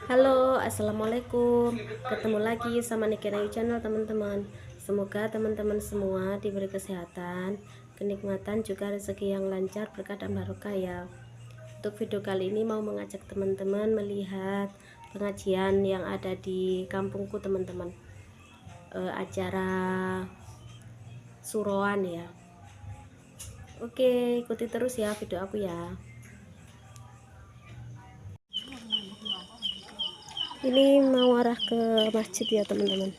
Halo, assalamualaikum. Ketemu lagi sama Niken Ayu Channel, teman-teman. Semoga teman-teman semua diberi kesehatan, kenikmatan, juga rezeki yang lancar, berkah dan barokah ya. Untuk video kali ini mau mengajak teman-teman melihat pengajian yang ada di kampungku, teman-teman. Acara suroan ya. Oke, ikuti terus ya video aku ya. Ini mau arah ke masjid ya, teman-teman.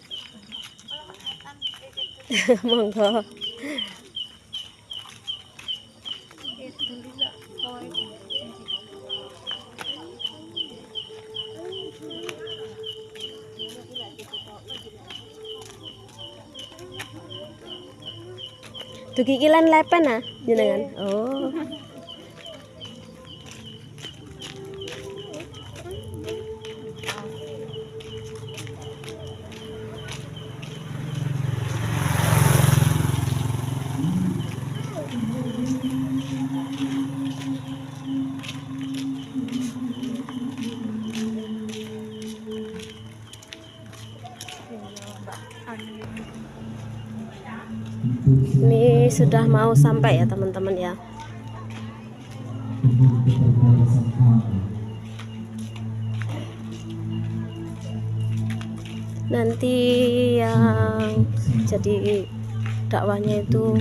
Monggo. Dugi kilan lepen ah jenengan. Oh. Ini sudah mau sampai ya, teman-teman ya. Nanti yang jadi dakwahnya itu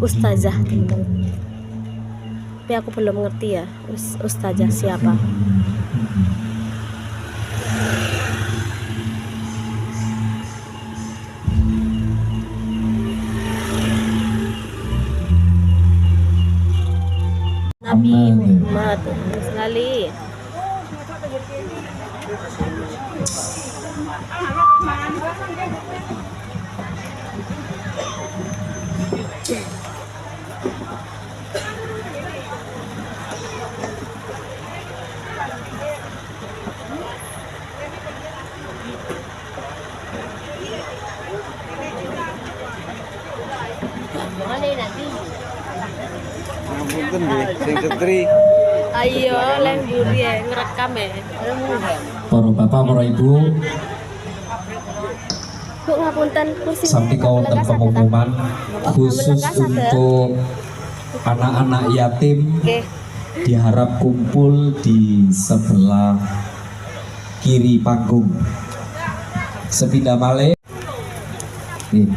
ustazah, teman-teman. Tapi aku belum ngerti ya ustazah siapa. Nabi Muhammad sekali. Ngapunten nggih, sing setri. Ayo, len mburi ya, ngerekam ya. Para bapak, para ibu, Bu, ngapunten, kursi sampai wonten pengumuman khusus untuk anak-anak yatim Oke. diharap kumpul di sebelah kiri panggung. Sepindah malih. Nih.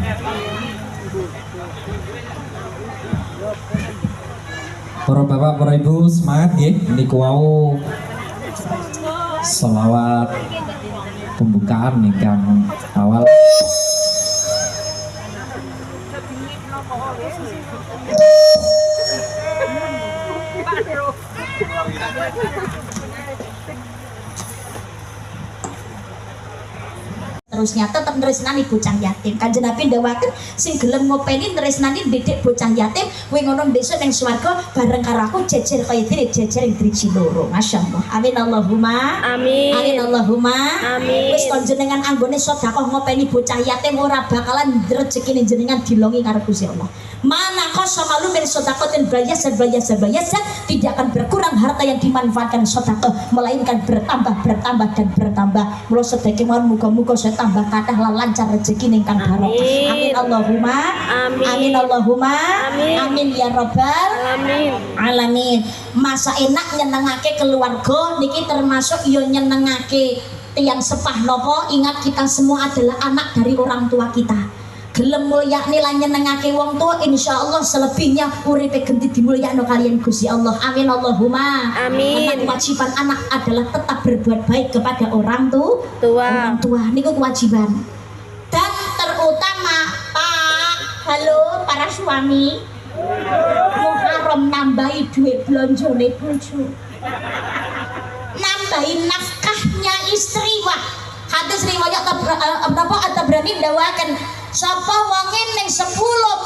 Para bapak, para ibu, semangat nggih. Niku wau selawat pembukaan ingkang awal. Terusnya tetep tresnani bocah yatim. Kanjeng Nabi ndawaken sing gelem ngopeni tresnani didik bocah yatim kuwi ngono besok ning swarga bareng karo aku jejer kaya dene jejer ing driji loro. Masyaallah. Amin Allahumma. Amin. Amin Allahumma. Amin. Wis kon jenengan anggone sedekah ngopeni bocah yatim ora bakalan rezekine jenengan dilongi karo Gusti Allah. Mana qasama lu min sedaqatin bayasat bayasat bayasat, tidak akan berkurang harta yang dimanfaatkan sedekah, melainkan bertambah, bertambah dan bertambah. Mula sedekah mawon muga-muga saya tambah kathah lan lancar rezeki ingkang barokah. Amin. Amin Allahumma. Amin. Amin Allahumma. Amin. Amin ya rabbal Amin. alamin. Masa enak nyenengake keluarga niki termasuk yo nyenengake tiyang sepah nopo. Ingat, kita semua adalah anak dari orang tua kita. Gelem mulyakne lan nyenengake wong tua, insyaallah selebihnya uripe genti dimulyakno kalian Gusti Allah. Amin Allahumma. Amin. Karena kewajiban anak adalah tetap berbuat baik kepada orang Tua. orang tua niku kewajiban. Dan terutama Pak, halo para suami, Muharram nambahi duit blonjone bojo, nambahi nafkahnya istri. Wah, hadis riwayat napa At-Tabrani ndawaken sapa wonge ning 10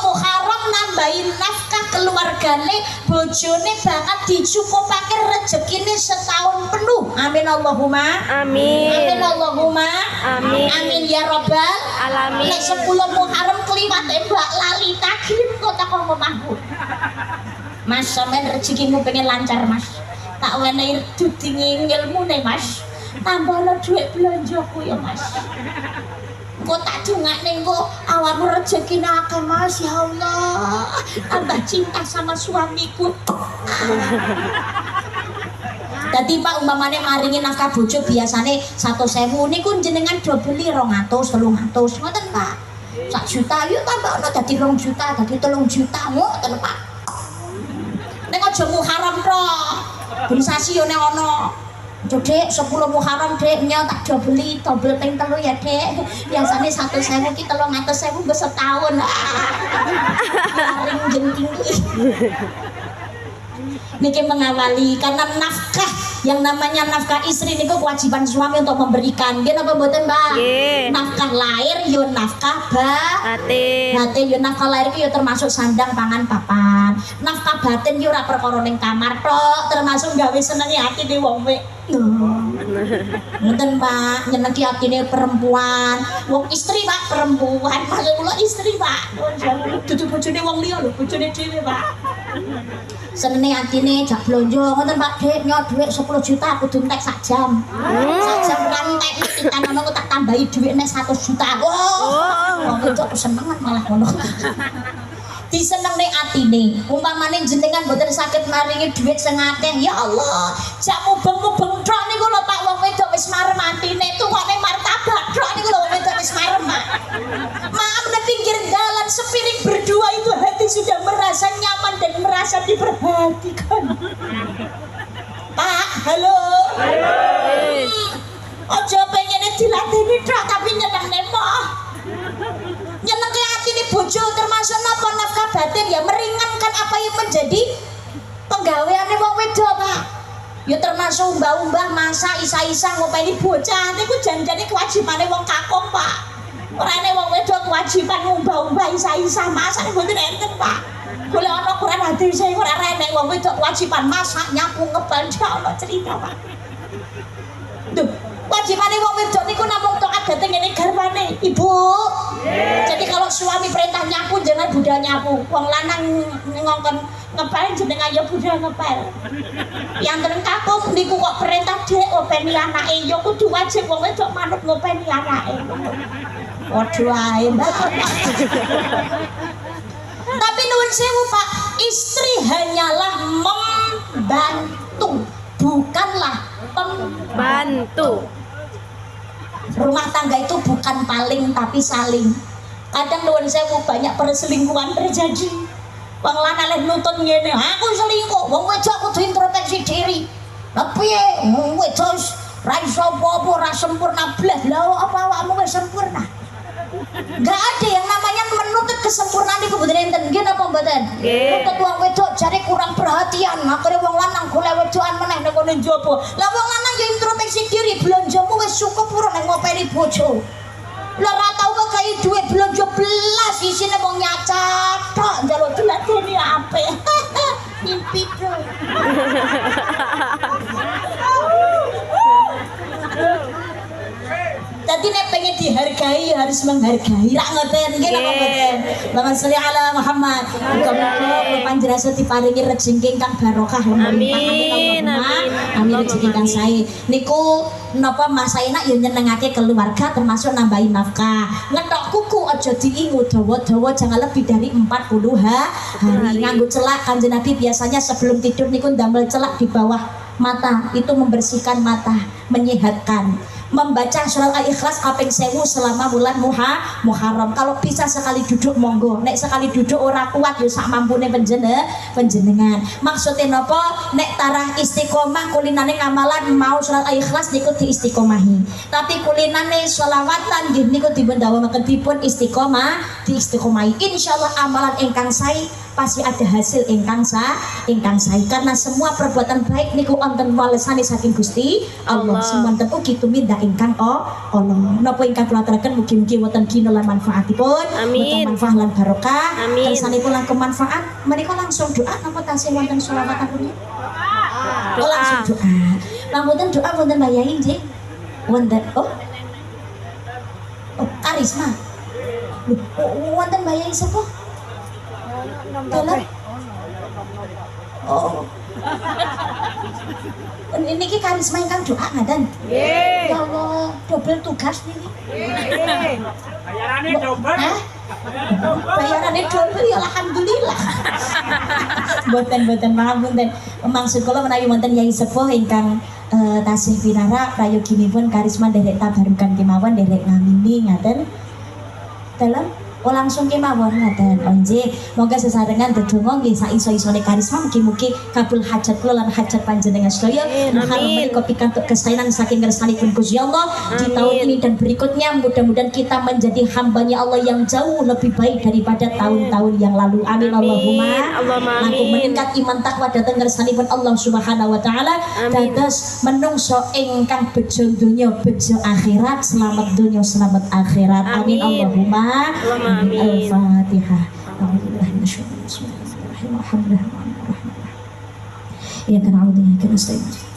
Muharram nambahi nafkah keluargane, bojone bakal dicukupake rezekine setahun penuh. Amin Allahumma. Amin. Amin Allahumma. Amin. Amin ya rabbal Alamin. Nek 10 Muharram kliwat Mbak Lalita kirim kok teko omahku. Mas, sampean rezekimu pengen lancar, Mas. Tak wenehi dudinge ngilmune, Mas. Tambahno dhuwit blonjoku ya Mas. Engko tak dongakne engko awakmu rezekine akeh Mas ya Allah. Tambah cinta sama suamiku. Dadi Pak umpamane maringi nafkah bojo biasane 100.000 niku jenengan dobeli 200, 300 ngoten Pak. 1 juta yo tambahno dadi 2 juta, dadi 3 juta ngoten Pak. Nek aja Muharram tok. Ben sasi yo nek ana. Dek 10 Muharram dek nya tak dobeli dobel ping 3 ya dek. Biasane 100.000 ki 300.000 nggo setahun. Maring jengking. Niki mengawali karena nafkah yang namanya nafkah istri niku kewajiban suami untuk memberikan. Nggih napa mboten, Mbak? Nggih. Nafkah lahir yo nafkah batin. Batin yo nafkah lahir ki yo termasuk sandang pangan papan. Nafkah batin yo ora perkara ning kamar tok, termasuk gawe senenge atine wong wedok. Ngoten Pak, nyenengi atine perempuan. Wong istri Pak, perempuan. Maksud kula istri Pak. Dudu bojone wong liya lho, bojone dhewe Pak. Senenge atine jak blonjo ngoten Pak, Dek, nyo dhuwit 10 juta kudu entek sak jam. Sak jam kan entek tekan ono tak tambahi dhuwit nek 100 juta. Oh, wong wedok kesenengan malah ngono. Disenengne atine. Umpamane jenengan mboten saged maringi dhuwit sing akeh, ya Allah, jak mubeng-mubeng tok niku lho Pak, wong wedok wis marem atine, tukone martabak tok niku lho wong wedok wis marem, Pak. Maaf nang pinggir dalan sepiring berdua itu hati sudah merasa nyaman dan merasa diperhatikan. Pak, halo. Aja pengene dilateni tok tapi nyenengne moh. Nyenengke atine bojo termasuk napa nafkah batin ya meringankan apa yang menjadi penggaweane wong wedok, Pak. Ya termasuk umbah-umbah masak isa-isa ngopeni bocah niku janjane kewajibane wong kakung, Pak. Ora ene wong wedok kewajiban ngumbah-umbah isa-isa masak mboten enten, Pak. Golek ana Quran hadis ora enek wong wedok kewajiban masak nyapu ngepel ono cerita, Pak. Duh, wajibane wong wedok niku namung taat dhateng ngene garwane, Ibu. Jadi kalau suami perintah nyapu jangan budal nyapu. Wong lanang ngongkon ngepel jenengan ya budal ngepel. Yang teng kakung niku kok perintah dek ngopeni anake ya kudu wajib wong wedok manut ngopeni anake. Padha ae, Mbak. Tapi nuwun sewu, Pak, istri hanyalah membantu, bukanlah pembantu. Rumah tangga itu bukan paling tapi saling. Kadang nuwun sewu banyak perselingkuhan terjadi. Wong lanang leh nutut ngene, aku selingkuh, wong wedok kudu introspeksi diri. Lah piye? Wong wedok ra iso apa-apa, ora sempurna blas. Lah apa awakmu wis sempurna? Enggak ada yang namanya menuntut kesempurnaan iku mboten enten. Nggih napa mboten? Nuntut wong wedok jare kurang perhatian, akhire wong lanang golek wedokan meneh ning ngene njaba. Lah wong lanang ya introspeksi diri, blonjomu wis cukup ora nek ngopeni bojo. Lah ora tau kekai dhuwit blonjo belas isine mung nyacat tok njaluk diladeni apik. Mimpi, Bro. Jadi nek pengen dihargai ya harus menghargai. Rak ngoten nggih napa mboten? Allahumma sholli ala Muhammad. Muga-muga panjenengan diparingi rejeki ingkang barokah. Amin. Amin rejeki ingkang sae. Niku napa Mas enak ya nyenengake keluarga termasuk nambahi nafkah. Ngetok kuku aja diingu dawa-dawa jangan lebih dari 40 hari. Nganggo celak Kanjeng Nabi biasanya sebelum tidur niku ndamel celak di bawah mata, itu membersihkan mata, menyehatkan. Membaca surat Al-Ikhlas kaping 1000 selama bulan Muharram. Kalau bisa sekali duduk monggo. Nek sekali duduk ora kuat ya sak mampune panjenengan. Maksudnya napa? Nek tarah istiqomah kulinane ngamalan mau surat Al-Ikhlas niku diistiqomahi. Tapi kulinane sholawatan nggih niku dipun dawuhaken dipun istiqomah, diistiqomahi. Insyaallah amalan ingkang sae pasti ada hasil ingkang sae karena semua perbuatan baik niku wonten walesane saking Gusti Allah. Semonten ugi tumindak ingkang Allah. Napa ingkang kula aturaken mugi-mugi wonten gina lan manfaatipun, wonten manfaat lan barokah. Kersanipun langkung manfaat menika langsung doa napa tasih wonten sholawat punika? Oh, langsung doa. Wonten doa wonten Mbak Yai nggih. Wonten oh. Oh, karisma. Lho, wonten Mbak Yai sapa? Dalam? Oh. Ini ki Karisma ingkang doa ngaten. Ya Allah, double tugas niki. Bayarane double. Hah? Bayarannya double ya alhamdulillah. Boten, boten, pangapunten. Maksud kula menawi wonten yai sepuh ingkang tasih pinarak prayoginipun Karisma nderek tabarukan kemawon, nderek ngamini ngaten. Dalem? Oh, langsung kemawon ngaten. Oh nggih, monggo sesarengan dedonga nggih sak iso-isone Karisma, mugi-mugi kabul hajat kula lan hajat panjenengan sedaya. Amin. Mugi menika pikantuk kesaenan saking ngersanipun Gusti Allah di tahun ini dan berikutnya. Mudah-mudahan kita menjadi hambanya Allah yang jauh lebih baik daripada tahun-tahun yang lalu. Amin, Amin. Allahumma. Allahumma Langkung amin. meningkat iman takwa dhateng ngersanipun Allah Subhanahu wa taala. Amin. Dados menungso ingkang bejo donya bejo akhirat, selamat donya selamat akhirat. Amin, Amin. Allahumma. Allahumma amin. Al-Fatihah. A'udzubillahi minasyaitonir rajim. Bismillahirrahmanirrahim. Alhamdulillah. Iyyaka na'budu wa iyyaka nasta'in.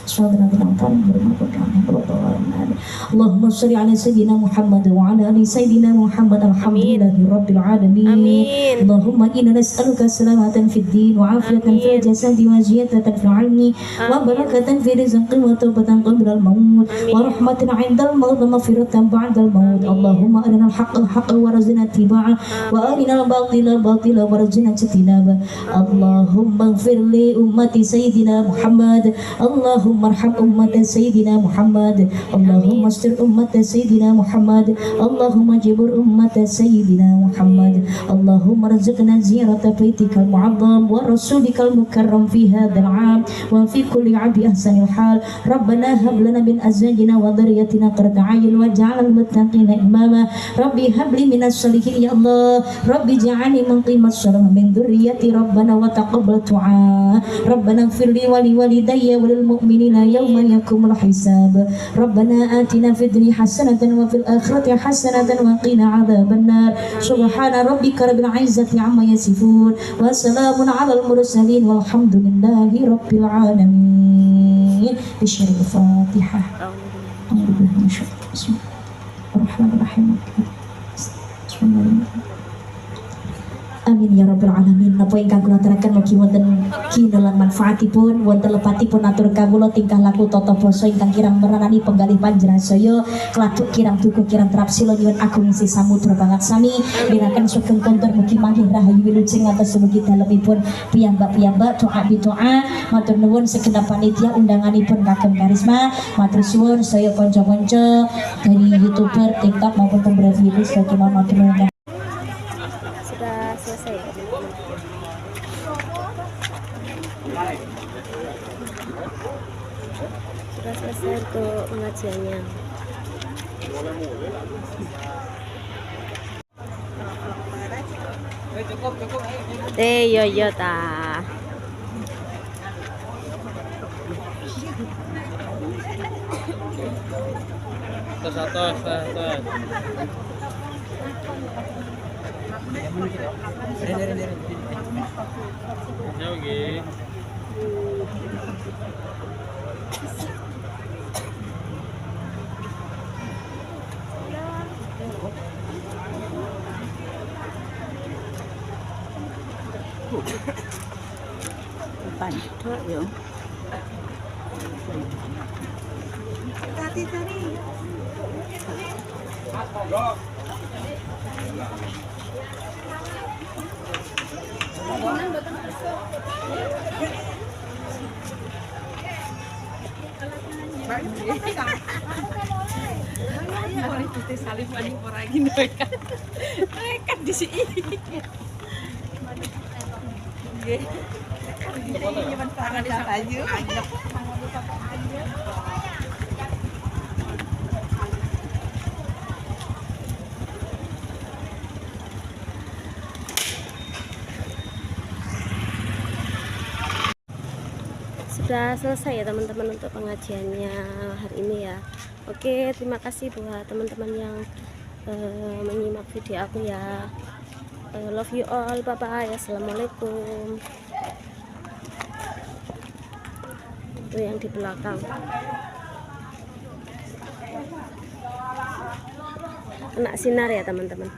اللهم صل على سيدنا محمد وعلى ال سيدنا محمد. الحمد لله رب العالمين. Amin. اللهم إنا نسألك سلامة في الدين وعافية في آمين. الجسد وزيادة في العلم وبركة في الرزق وتوبة قبل الموت آمين. ورحمة عند الموت ومغفرة بعد الموت. آمين. اللهم أرنا الحق حقا وارزقنا اتباعه وأرنا الباطل باطلا وارزقنا اجتنابه. اللهم اغفر لأمة سيدنا محمد. اللهم ارحم أمة سيدنا محمد. اللهم استر أمة سيدنا محمد. اللهم اجبر أمة سيدنا محمد. اللهم ارزقنا زيارة بيتك المعظم ورسولك المكرم في هذا العام وفي كل عام بأحسن الحال. ربنا هب لنا من أزواجنا وذريتنا قرة أعين واجعلنا للمتقين إماما. ربي هب لي من الصالحين يا الله. ربي اجعلني مقيم الصلاة من ذريتي ربنا وتقبل دعاء. ربنا اغفر لي ولوالدي وللمؤمنين يوم يقوم الحساب. ربنا آتنا في الدنيا حسنة وفي الآخرة حسنة وقنا عذاب النار. سبحان ربك رب العزة عما يصفون وسلام على المرسلين والحمد لله رب العالمين. بشر الفاتحة. أعوذ بالله من الشيطان. بسم الله الرحمن الرحيم. بسم الله. Amin ya rabbal alamin. Napa ingkang kula aturaken mugi wonten kinelan manfaatipun, wonten lepatipun atur kawula tingkah laku tata basa ingkang kirang merenani penggalih panjenengan sedaya, kladuk kirang duka kirang trapsila nyuwun agung sih samudra pangaksami miraken sugeng kontur mugi manggih rahayu wilujeng atas mugi dalemipun piyambak-piyambak doa doa. Matur nuwun segenap panitia undanganipun kagem Karisma. Matur suwun sedaya kanca-kanca dari YouTuber, TikTok maupun pemberi virus sebagai matur nuwun. Sudah selesai ya, teman-teman. Sudah selesai untuk pengajiannya. Eh, yo yo ta. Atas atas atas. Jauh nggih. Sudah selesai ya, teman-teman, untuk pengajiannya hari ini ya. Oke, terima kasih buat teman-teman yang menyimak video aku ya. Love you all, bye bye, assalamualaikum. Itu yang di belakang kena sinar ya, teman-teman.